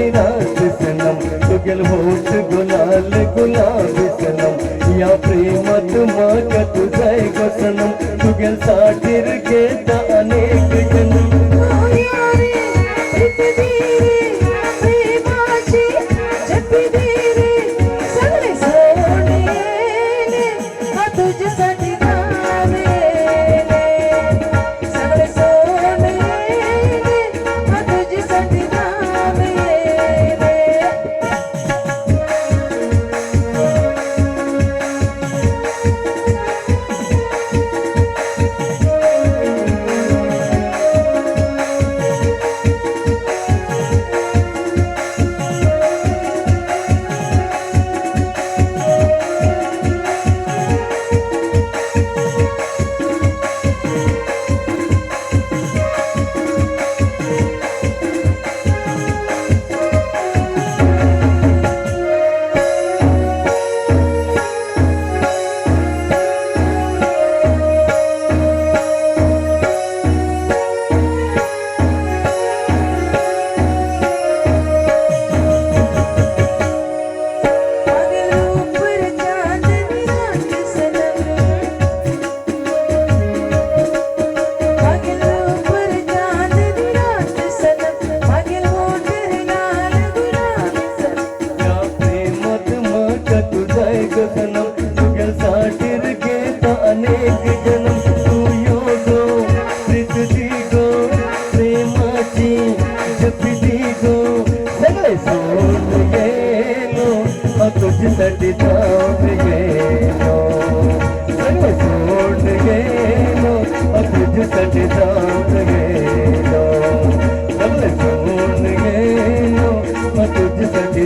चांदनी रात सनम, तुगेल होठ गुलाल गुलाबी सनम. या प्रेमात म्हाका तूं जाय गो सनम, तुगेल साठीर घेता अनेक जन्म. तू यो रे, प्रीत दी रे, प्रेमाची झप्पी दे रे. सगळे सोडून येयले, हांव तुज्यासाठी धांवले. सगळे सोडून येयले, हांव तुज्यासाठी धांवले. मागील रूप चांदनी रात सनम, मागील रूप चांदनी रात सनम, मागील होठ लाल गुलाबी सनम. या प्रेमात म्हाका तूं जाय गो सनम, तुगेल साठीर घेता अनेक जन्म. तूं यो गो, प्रीत दी गो, प्रेमाची झप्पी दी गो. सगळे सोडून गेलो, हांव तुझ्यासाठी धांवन गेलो. सगळे सोडून गेलो, हांव तुझ्यासाठी धांवन गेलो. सगळे सोडून गेलो, हांव तुझ्यासाठी.